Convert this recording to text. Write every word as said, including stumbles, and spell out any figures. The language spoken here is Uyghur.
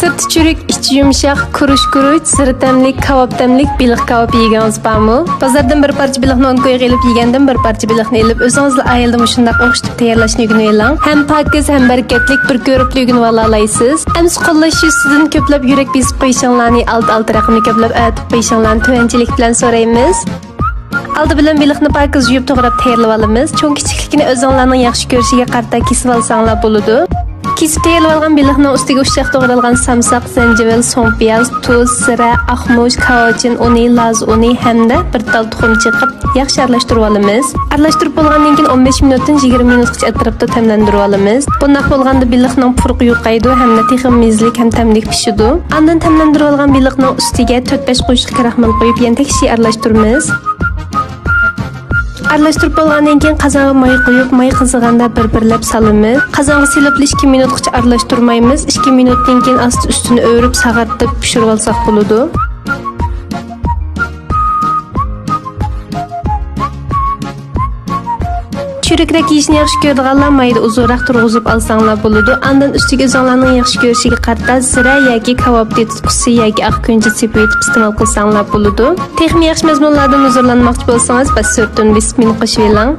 سىرتى چۈرۈك، ئىچى يۇمشاق، كۇرۇچ كۇرۇچ، زىرە تەملىك، كاۋاپ تەملىك بېلىق كاۋاپى يېگىڭىز بارمۇ؟ بازاردىن بىر پارچە بېلىقنى ئون كويغا ئېلىپ يېگەندىن بىر پارچە بېلىقنى ئېلىپ، ئۆزىڭىزلا ئائىلىدە مۇشۇنداق ئوخشىتىپ تەييارلاشنى ئۆگىنىۋېلىڭ. ھەم پاكىز، ھەم بەرىكەتلىك، بىر كۆرۈپلا ئۆگىنىۋالالايسىز. ئەمسە قوللاش يۈزىسىدىن كۆپلەپ يۈرەك بېسىپ قويۇشۇڭلارنى، ئالتە ئالتە رەقىمنى كۆپلەپ ئەۋەتىپ قويۇشۇڭلارنى تۆۋەنچىلىك بىلەن سورايمىز. ئالدى بىلەن بېلىقنى پاكىز يۇيۇپ توغراپ تەييارلىۋالىمىز. چوڭ كىچىكلىكىنى ئۆزۈڭلارنىڭ ياخشى كۆرۈشىگە قارىتا كېسىۋالساڭلار بولىدۇ. كېسىپ تەييارلىۋالغان بېلىقنىڭ ئۈستىگە ئۇششاق توغرالغان سامساق، زەنجىۋىل، سۇڭپىياز، تۇز، زىرە، ئاقمۇچ، كاۋاچىن ئۇنى، لازا ئۇنى ھەمدە بىر تال تۇخۇم چېقىپ، ياخشى ئارىلاشتۇرۇۋالىمىز. ئارىلاشتۇرۇپ بولغاندىن كېيىن ئون بەش مىنۇتتىن يىگىرمە مىنۇتقىچە ئەتراپتا تەملەندۈرۈۋالىمىز. بۇنداق بولغاندا بېلىقنىڭ پۇرىقى يوقايدۇ ھەمدە تېخىمۇ مېزىلىك ھەم تەملىك پىشىدۇ. ئاندىن تەملەندۈرۈۋالغان بېلىقنىڭ ئۈستىگە تۆت بەش قوشۇق كراخمال قويۇپ، يەنە تەكشى ئارىلاشتۇرىمىز. ئارىلاشتۇرۇپ بولغاندىن كېيىن قازانغا ماي قۇيۇپ، ماي قىزىغاندا بىر-بىرلەپ سالىمىز. قازانغا سېلىپلا ئىككى مىنۇتقىچە ئارىلاشتۇرمايمىز. ئىككى مىنۇتتىن كېيىن ئاستا ئۈستىنى ئۆرۈپ، ساغارتىپ پىشۇرۇۋالساق بولىدۇ. چۈرۈكرەك يېيىشنى ياخشى كۆرىدىغانلار مايدا ئۇزۇنراق تۇرغۇزۇپ ئالساڭلار بولىدۇ. ئاندىن ئۈستىگە ئۆزۈڭلارنىڭ ياخشى كۆرۈشىگە قارىتا زىرە ياكى كاۋاپتى تۇتقۇسى ياكى ئاق كۆنجۈت سېپىۋېتىپ ئىستېمال قىلساڭلار بولىدۇ. تېخىمۇ ياخشى مەزمۇنلاردىن ھۇزۇرلانماقچى بولسىڭىز، بەس سۈرىتىنى بېسىپ مېنى قوشۇۋېلىڭ.